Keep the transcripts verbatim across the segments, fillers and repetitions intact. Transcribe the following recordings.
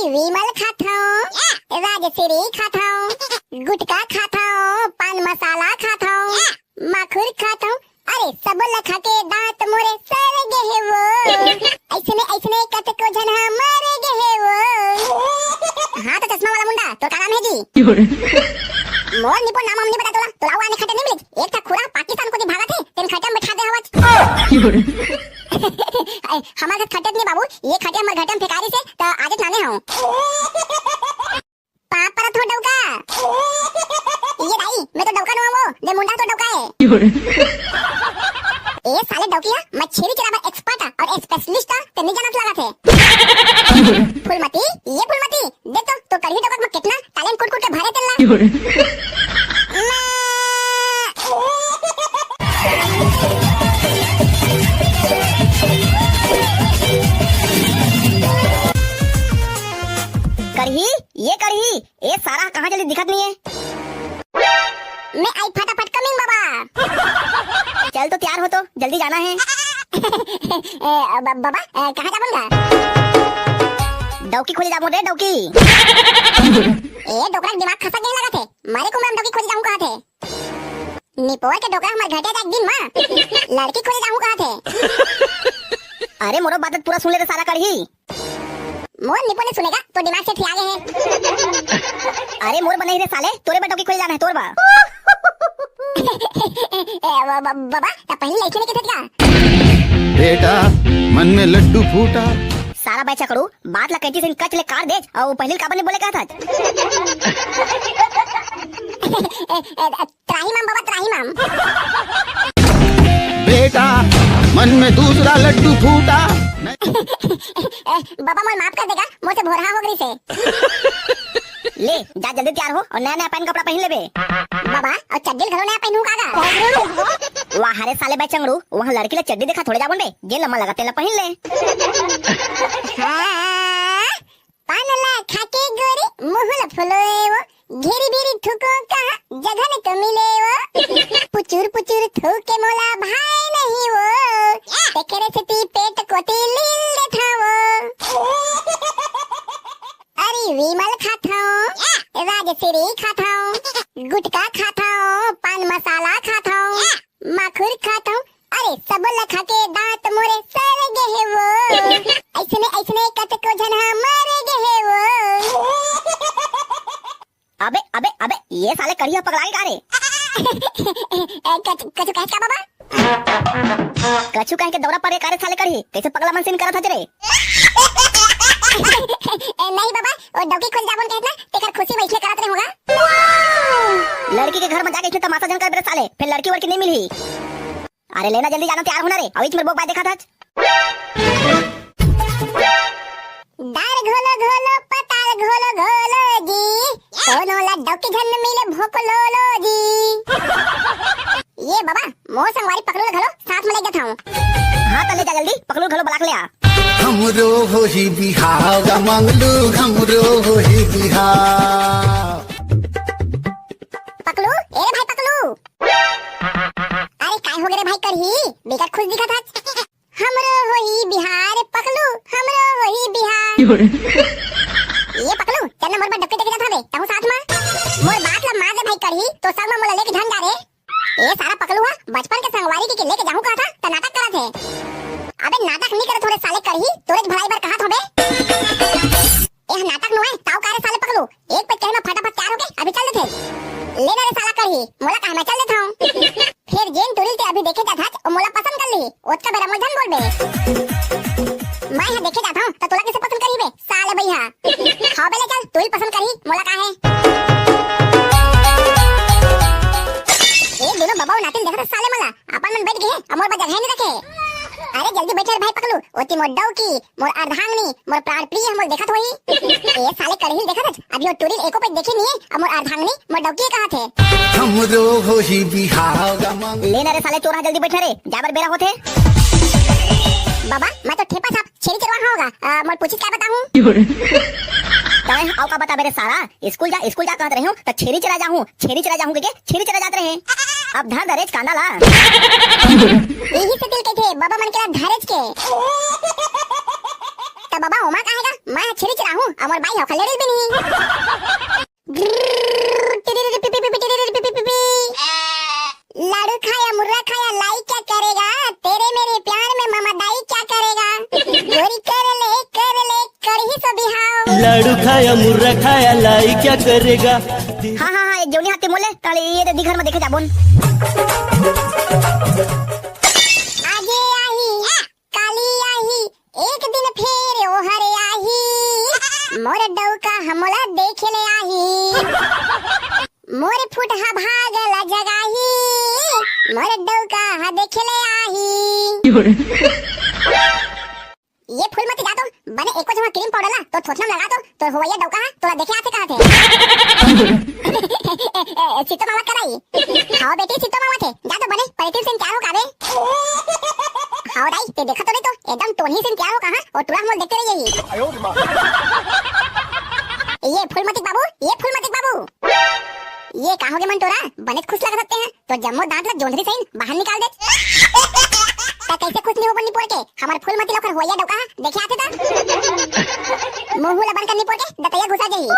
विमल खाथंव, राजश्री खाथंव, गुटखा खाथंव, पान मसाला खाथंव, माखुर खाथंव। अरे, सबो ल खा के दांत मोरे सड़ गे हे वो। अइसने, अइसने कतको झन ह मर गे हे वो। हाँ तो चश्मा वाला मुंडा, तोर का नाम हे जी? मोर निपोर नाम हम नहीं बता तोला, तोला वो आने खटे नहीं मिले। एक ठा खुरा पाकिस्तान कोती भागत हे, तेन खटे में बैठा दे हवच। ए, हमर घर खटे नहीं बाबू, ये खटे हमर घटे में फेकारी से, त आजे नाने हूँ। पाप परत हो डौका। ये दाई, मैं तो डौका नो वो, दे मुंडा तो डौका है। ए साले डौकी है, मैं छेरी चराबर expert और specialist है, ते नहीं जानत लागत है। फूलमती, ये फूलमती, देख तो, तो कढ़ी डौका में कितना talent कूट कूट के भरे तेला। कढ़ी, ये कढ़ी, ए सारा कहाँ चली दिखत नहीं है? मैं आई फटाफट coming बाबा। चल तो तैयार हो तो, जल्दी जाना है। ए, ब-, बाबा, ए, कहाँ जाबन गा? डौकी खोजे जाबो रे, डौकी। ए, डोकरा के दिमाग खसक गए लगत है। मारे को मैं डौकी खोजे जाऊँ कहा थे। निपोर के डोकरा हमर घटिया एक दिन माँ लड़की खोजे जाऊँ कहा थे। अरे मोरो बात पूरा सुन ले रे सारा कढ़ी। मोर निपो ने सुनेगा तो दिमाग से ठिया गए हैं। अरे मोर बने रे साले, तोरे बा डौकी खोजे जाना है, तोर बा। ए, ब-, ब-, बाबा, त पहली लड़की ने के का? बेटा, मन में लड्डू फूटा। सारा बैचकड़ू, बात ला कैंची से कच ले काट दे, और पहली काबर ने बोले कहा था? ए, ए, त्राही माम बाबा, त्राही माम। बेटा, मन में दूसरा लड्डू फूटा। ए, बाबा मोर माफ कर देगा, मोर से भोरहा हो गई से। ले, जा जल्दी तैयार हो और नया नया पैंट कपड़ा पहन लेबे। बाबा, और चड्डी घलो नया पहनू कागा? वाह रे साले बैचंगड़ू, वहाँ लड़की ले चड्डी देखा थोड़े जाबन बे, जे लम्मा लगा तेला पहन ले। हाँ, पान ला खाके गोरी मुँह ला फुलोए वो, घेरी बेरी थूको कहाँ जगह न तो मिले वो। पुचुर पुचुर थूके मोला भाई नहीं वो, तेकरे सेती पेट कोती लील देथा वो। अरे विमल खाथंव, राजश्री खाथंव, गुटखा खाथंव, पान मसाला खाथंव, माखुर खाथंव, अरे, सबो ल खा के दांत मोरे सड़ गे हे वो। अइसने, अइसने कतको झन ह मर गे हे वो। अबे, अबे, अबे, ये साले करिया पगला गे का रे? ए, कछ-, कछु कहत का बाबा? कछु कहे के दौरा परे का रे साले करिया? कैसे पगला मन सीन करत हच रे? ए, नहीं बाबा, वो डौकी खोजे जाबो न कहत ना, तेकर खुशी में इसलिए करत रहे होगा। लड़की के घर में जाके इसने तमाशा जन कर बे रे साले, फिर लड़की वड़की नहीं मिली। अरे लेना जल्दी जाना, तैयार होना रे, अउ इच मेर बोक बाय देखा था। दार घोलो घोलो, पताल घोलो घोलो जी, कोनो ला डौकी झन मिले भोकलोलो जी। ये बाबा, मोर संगवारी पकलू ला घलो साथ में ले जात हूँ। हाँ, त ले जा जल्दी, पकलू घलो बलाक ले आ। हमरो होही बिहाव गा मंगलू, हमरो होही बिहाव। पकलू, ए रे भाई पकलू। अरे काय हो गे रे भाई करही, बेकार खुश दिखत हच। हमरो होही बिहाव पकलू, हमरो होही बिहाव। ये पकलू, चल ना मोर बर डौकी देखे जात हवे, तहूँ साथ मा। मोर बात ला मार दे भाई करही, तो संग मा मोला लेके झन जा रे। ए सारा पकलू हा, बचपन के संगवारी के, के लेके जाहूँ कहा था, त नाटक करत हे। अबे नाटक नहीं करत हो रे साले करही, तोरे भलाई बर कहा था बे। ए नाटक नो है, ताऊ का रे साले पकलू, एक पे कहे में फटाफट तैयार होके अभी चल देथे। ले ना रे साला करही, मोला कहा मैं चल देता हूँ। फिर जेन टुरी ते अभी देखे जात हच, ओ मोला पसंद कर ली, ओतका बेरा मोर झन बोलबे। मैं यहाँ देखे जात हूँ, तो तोला कैसे पसंद करी बे, साले भैया? हाँ बे ले चल, तू ही पसंद करही, मोला का है? ए दोनों बाबा नातिन देखत साले मला, अपन मन बैठ गए, अमोर बा जगह नहीं रखे। अरे जल्दी बैठ रे भाई पकलू, ओती मोर डौकी, मोर अर्धांगनी, मोर प्राण प्रिय, मोर देखत होही। ए साले करही देखत हच, अभी वो टुरी एको पे देखे नहीं है, अब मोर अर्धांगनी, मोर डौकी कहा थे। हमरो होही बिहाव गा मंग। ले ना रे साले चोर हा, जल्दी बैठ रे, जाबर बेरा होथे। बाबा, मैं तो ठेपा छाप छेरी चरवा होगा, मोर पूछी क्या बताऊँ? तय अउ का बता मेरे सारा, स्कूल जा, स्कूल जा कहत रही हूँ, त छेरी चरा जाहूँ, छेरी चरा जाहूँ के, छेरी चरा जात रहे। अब धर धरेच कांदा ला। यही से दिल के थे, बाबा मन के ला धरेच के। त बाबा ओमा का हेगा, मैं छेरी चराहूँ, हमर बाई हो खलेड़ी भी नहीं। लाडू खाया, मुर्रा खाया, लाई क्या करेगा? तेरे मेरे प्यार में मामा दाई क्या करेगा? गोरी कर ले, कर ले, करही सो बिहाव। लाडू खाया, मुर्रा खाया, लाई क्या करेगा? हाँ, हाँ, हाँ, एक जौनी हाथे मोले, ताले ये दे दी घर में देखे जाबोन। आगे आही, काली आही, एक दिन फेर ओहर आही। मोर डौका हमला देखे ले आही। मोर फुटहा भाग ला जगाही। मोर डौका ह देखे ले आही। ये फूलमती जा तो बने एको जमा क्रीम पाउडर ला तो थोथना में लगा तो तोर होवइया डौका ह तोला देखे आथे कहाथे। ए, ए, ए, चित्तो मावत कराई। हाव बेटी, चित्तो मावत हे। जा तो बने पलटिन से तैयार हो काबे। हाव दाई, ते देखा तो नहीं तो एकदम टोनही से तैयार हो कहा और टूरा हमल देखते रहिए ही। ये फूलमती बाबू, ये फूलमती बाबू। ये का होगे मन टोरा? बने खुश लगत हते हैं। तो जम्मो दांत ला जोंधरी सहिन बाहर निकाल दे। त कैसे खुश नहीं हो बनी पोर के? हमर फूलमती ला ओकर होइया डौका ह देखे आथे त। मुंह ला बंद करनी पोर के दतैया घुसा जाही।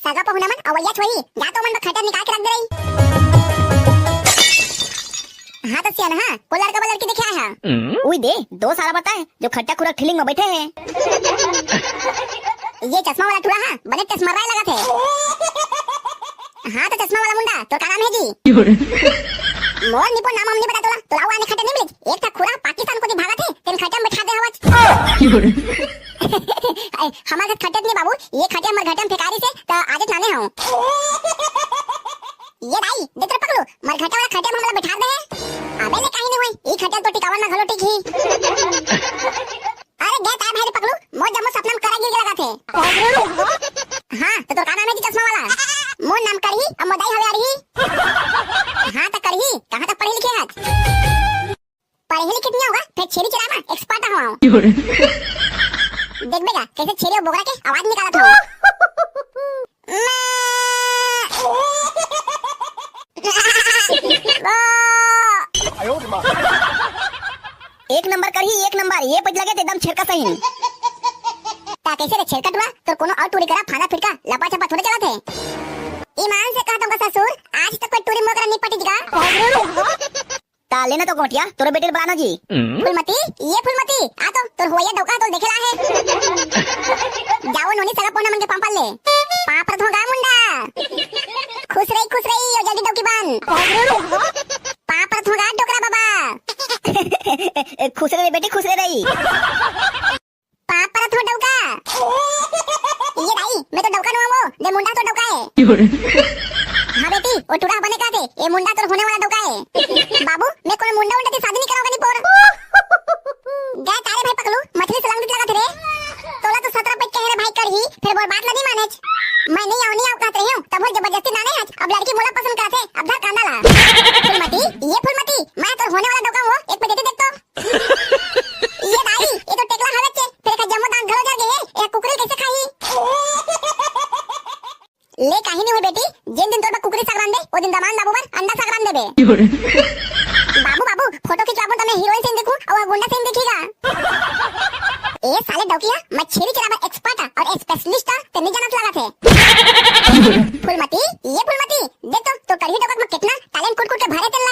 सगा पहुना मन अवैया छोही, जा तो मन बर खटिया निकाल के रख दे रही। हाँ तो सियान, हाँ, वो लड़का वाला लड़की देखे आया है। उई दे, दो सारा बताए जो खट्टा खुरा ठिलिंग में बैठे हैं। ये चश्मा वाला टूरा, हाँ, बने चश्मा राय लगा थे। हाँ, तो चश्मा वाला मुंडा, तो का नाम है जी? मोर निपो नाम हम नहीं बता तोला, तोला वो आने खटे नहीं मिले। एक था खुरा पाकिस्तान को दी भागा थे, तेन खटे में बैठा दे हवच। ए, हमार घर खटे नहीं बाबू, ये खटे हमार घटे में फेकारी से, तो आज नाने हूँ। ये दाई, दे तेरे पकड़ू, मर घटे वाला खटे में हमला बैठा दे। अबे ले कहीं नहीं हुई, ये खटे तो टिकावन में घलो टिक ही। अरे गे ताय भाई पकड़ू, मोर जम्मो सपना में करा गिर के लगा थे। हाँ, तो तोर का नाम है जी चश्मा वाला? मोर नाम करही, अब मोदाई हवे आ रही। हाँ, तो करही, कहाँ तक पढ़े लिखे आज? पढ़े लिखे नहीं होगा, फिर छेरी चराय में एक्सपर्ट हूँ। देखबे का, कैसे छेरी और बोकरा के आवाज निकालत हूँ। एक नंबर करही, एक नंबर। ये पज लगे ते एकदम छेरका सही। ता कैसे रे छेरका टुरा? तोर कोनो और टूरी करा फाना फिरका लपा छपा थोड़े चलत हे। ईमान से कहत हूँ ससुर, आज तक कोई टूरी मोकरा नहीं पटी दिखा। ता लेना तो गोटिया, तोरे बेटी ल बलाना जी। फूलमती, ये फूलमती, आ तो तोर होइया डौका तो देखे ला है। जाओ नोनी सगा पहुना मन के पांव पड़ ले। पांव परत हों गा मुंडा। खुश रही, खुश रही, ओ जल्दी डौकी बांध। पांव परत हों गा डोकरा बाबा। खुश रहे बेटी, खुश रहे रही। पांव परत हों डौका। ये दाई, मैं तो डौका नो हूँ, दे मुंडा तो डौका है। हाँ बेटी, वो टूरा बने का थे, ये मुंडा तो होने वाला डौका है। बाबू, मैं कोई मुंडा उंडा की शादी नहीं कराऊंगा नहीं पोर। गए तारे भाई पकलू, मछली से लंगट लगा थे रे। तोला तो सतरा पे कह रे भाई करही, फिर बोल बात ला नहीं माने। मैं नहीं आऊँ, नहीं आऊँ कहत रही हूँ, तब बोल जबरदस्ती ना नहीं आज, अब लड़की मोला पसंद करत है, अब धर कांदा ला। फूलमती, ये फूलमती, मैं तो होने वाला डौका हूँ, एक पे देती देख तो। ये दाई, ये तो टेकला हवे चे, फिर एकर जम्मो दांत घलो जर गे हे, ए कुकरी कइसे खाही? ले काही नहीं होय बेटी, जेन दिन तोर बर कुकरी साग रांध दे, ओ दिन दमान बाबू बर अंडा साग रांध देबे। बाबू, बाबू, फोटो खिंचवाबो त मैं हीरोइन सही दिखूं, अउ गुंडा सही दिखी गा। ए साले डौकिया, मैं छेरी चराय बर एक्सपर्ट और स्पेशलिस्ट, ते नहीं जानत लागत हे। फूलमती, ये फूलमती, देख तो, तोर करही डौका म कितना टैलेंट कूट कूट के भरे तेला।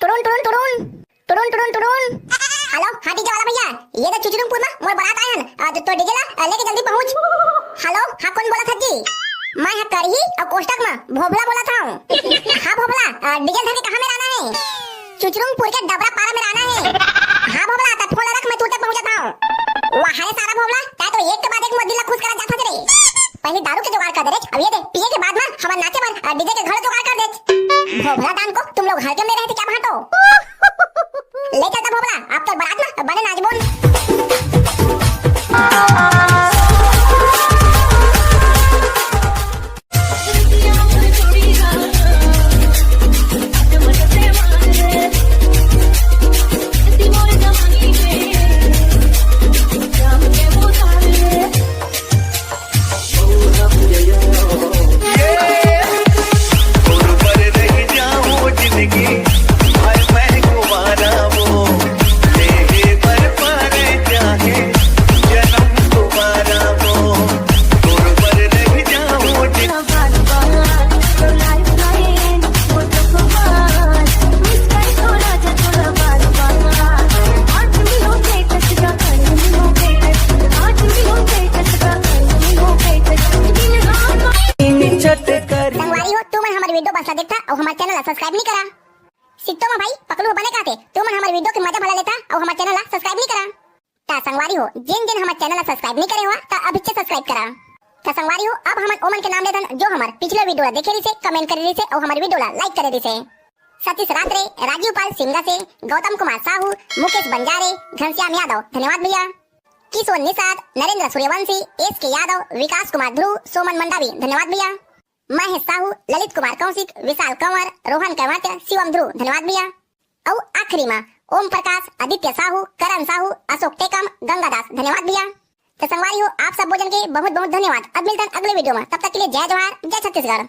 टुरुन, टुरुन, टुरुन। टुरुन, टुरुन, टुरुन। हेलो, हाँ, डीजे वाला भैया, ये तो चुचुरुमपुर में मोर बारात आए हन। आ, तो, तो डीजे ला, आ, लेके जल्दी पहुंच। हेलो, हाँ, कौन बोलत हस जी? मैं हा करही अउ कोष्टक में भोभला बोलत हूँ। हाँ, भोभला, आ, डीजे धर के कहाँ में रहना है? चुचुरुमपुर के डबरा पारा में रहना है। हाँ भोभला, त फोन रख, मैं तुरते पहुंचत हूँ। वाह रे सारा भोभला, तै तो एक के बाद एक मोर दिल ला खुश करत जात हस रे। पहले दारू के जुगाड़ कर दे रे, अब ये दे, पिए के बाद में हमर नाचे बर, अ, डीजे के घलो जुगाड़ कर दे। भोभला दान को तुम लोग हल्के में रहते क्या बांटो? ले चलता भोभला, अब तो बारात में बने नाचबोन। सब्सक्राइब नहीं करा। सित्तो मा भाई पकलू हो बने काते, तुमन हमर वीडियो के मजा भला लेता अउ हमर चैनल ला सब्सक्राइब नहीं करा। त संगवारी हो, जेन जेन हमर चैनल ला सब्सक्राइब नहीं करे हो, त अभिच्चे सब्सक्राइब करा। त संगवारी हो, अब हमन ओमन के नाम लेथन जो हमर पिछले वीडियो ला देखे रिसे, कमेंट करे रिसे अउ हमर वीडियो ला लाइक करे रिसे। सतीश रात्रे, राजीव पाल सिमगा से, गौतम कुमार साहू, मुकेश बंजारे, घनश्याम यादव, धन्यवाद भैया। किशोर निषाद, नरेंद्र सूर्यवंशी, एस के यादव, विकास कुमार ध्रुव, सोमन मंडावी, धन्यवाद भैया। महेश साहू, ललित कुमार कौशिक, विशाल कंवर, रोहन कंवट, शिवम ध्रुव, धन्यवाद भैया। अउ आखिरी मा ओम प्रकाश, आदित्य साहू, करण साहू, अशोक टेकम, गंगादास, धन्यवाद भैया। त संगवारी हो, आप सब जन के बहुत बहुत धन्यवाद। अब मिलथन अगले वीडियो मा, तब तक के लिए जय जोहार, जय छत्तीसगढ़।